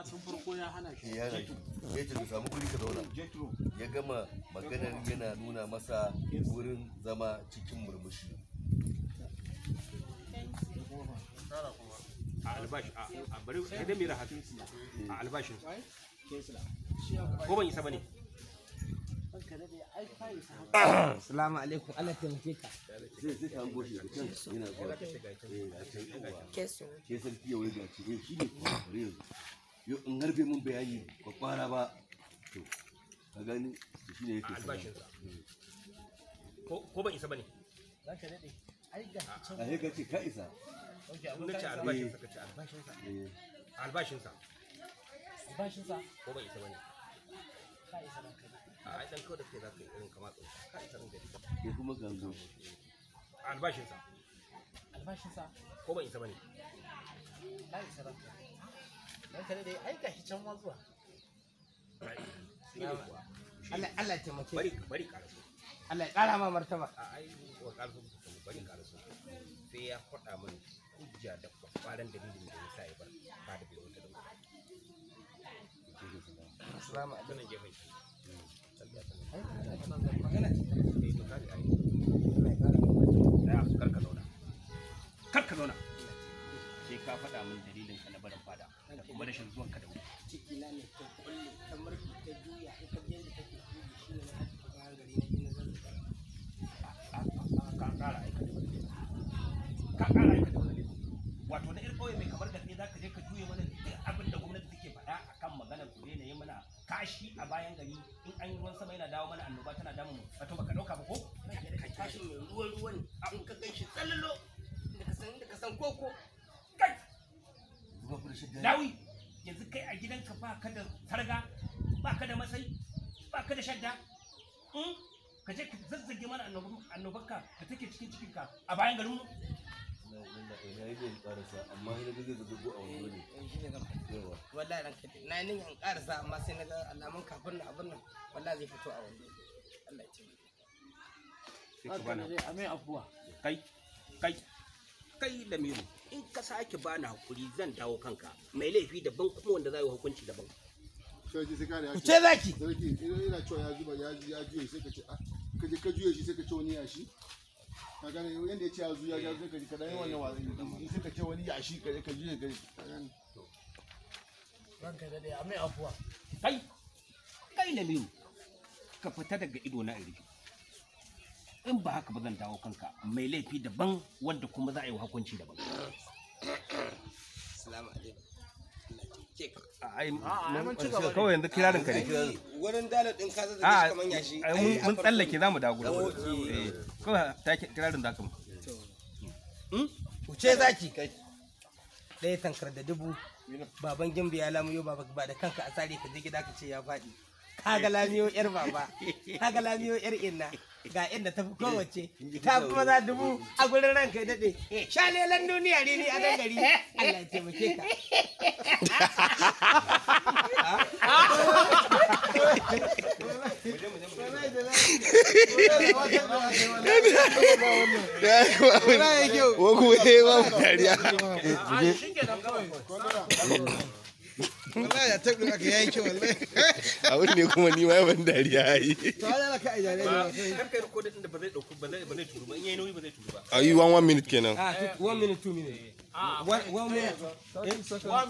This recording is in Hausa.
Tun farko ya hana shi. Ya hana shi. Ya ce ka samu guri ka zauna. Ya gama maganar yana nuna masa wurin zama cikin murmushi. A albashi a bari sai dai mai rahat a albashin ko ban isa bane. Assalamu alaikum, Allah taimake ka. Sai ka hango shi daga can yana zuwa. Eh, ga can yawwa. Sai sarki ya waiga ce, eh, shi ne kuwa bari yanzu. Yau in harbe mun bayani ba kwara ba. To, ka gani shi ne yake A albashin sa ko ban isa bane. Ranka daɗe. Ai ga can. A sai ka ce ka isa. In na ce albashin sa ka ce albashin sa. Eh, Albashin sa Albashin sa. ko ban isa bane. Ka isa ranka daɗe. A ai dan kawai da kai zaka yi irin kamar tsinka ka isa ranka daɗe. Kai kuma ka hango shi. A albashin sa Albashin sa. ko ban isa bane. Ka isa ranka daɗe. Ranka daɗe ai ga shi can ma zuwa. Shi ne kuwa. Allah Allah taimake ka. Bari bari karaso. Allah ya ƙara ma martaba. A ai wa karaso bari karaso. Sai ya faɗa min hujja da kwakwaran dalilin da ya sa ya bar ba da bai wuta da wuri. Assalamu alaikum. Sanan gefen shi. Magana ce. Eh to kare ai. Allah ya ƙara ma martaba. Tsaya kar ka zauna. Kar ka zauna. Sai ka faɗa min dalilin ka na barin fada da kuma rashin zuwan ka da wuri. Ciki na ne ta kulle ta murfi ta juya in ka yadda take juyi shi ne na tafi bayan gari na je na zazzaga. Ka ƙara aikata wani laifi. Ka ƙara aikata wani laifi. Wato na 'yar ƙauye mai kamar gaske za ka je ka juye mana duk abin da gwamnati take faɗa akan maganar ku daina yi mana kashi a bayan gari in an yi ruwan sama yana dawo mana annoba tana damun mu. Wato baka ɗauka ba ko? Kashin mai ruwa ruwa ne in ka gan shi tsalalo inda ka san koko. Kai! Zuba ku da shadda. Dawi! Yanzu kai a gidanka ba ka da sarga, ba ka da masai, ba ka da shadda. Ka je ka zazzage mana annobarka da take cikin cikinka a bayan garinmu. Na yi zai karasa amma sai na ga zai zazzabo a wando ne. Eh, shi ne zan faɗi. Yawa. Wallahi ranka daɗe. Na yi niyyar in ƙarasa amma sai na ga alamun kafin na abin nan wallahi zai fito a wando. Allah ya taimake. Sai ka bani Ranka daɗe a mai afuwa. Kai, kai, kai Lamiru, in ka sake bani hakuri zan dawo kanka. Mai laifi daban kuma wanda za yi hukunci daban. Sarki sai kare Ku ce zaki. Sarki idan yana cewa ya zuba ya ya juye sai ka ce ah ka je ka juye shi sai ka ce wani yashi. Ka gane yanda ya ce ya zuya ya sai ka ji ka dan yi wannan wasan sai ka ce wani yashi ka je ka juye ka gane. Ranka daɗe a mai afuwa. Kai, kai Lamiru, ka fita daga ido na in rufe. In ba haka ba zan dawo kanka. Mai laifi daban wanda kuma za a yi hukunci daban. Assalamu alaikum. Allah ya taimake ka. Ai, mun ci gaba ne. kawai yanzu kirarin ka ne. Wurin dalar ɗin ka zazzage shi kamar yashi. Ai, mun tsallake za mu dawo gurin. Eh, kawai take kirarin za ka mu. Wuce zaki kai. Ɗaya tankar da dubu. Baban gimbi ya lamuyo baba ba da kanka a sare ka je gida ka ce ya faɗi. Kaga lamiyo yar baba. Kaga lamiyo yar inna. Ga inda tafi kowace. Ta fi maza dubu a gurin ranka ya daɗe. Shalelan duniya ne ni a nan gari. Allah ya taimake ka. Ko kuma ya ba mu dariya. Shi kenan kawai. Wallahi da tabbin aka yayi kyau wallahi. Abin ne kuma ni ma ya ban dariya yi. To Allah ka aijare ne. Kar kai rikodin din da ba zai dauku ba zai turu ba in yayi nauyi ba zai turu ba. Ayi 1 minute kenan. Ah, 1 minute 2 minute. One minute. One minute.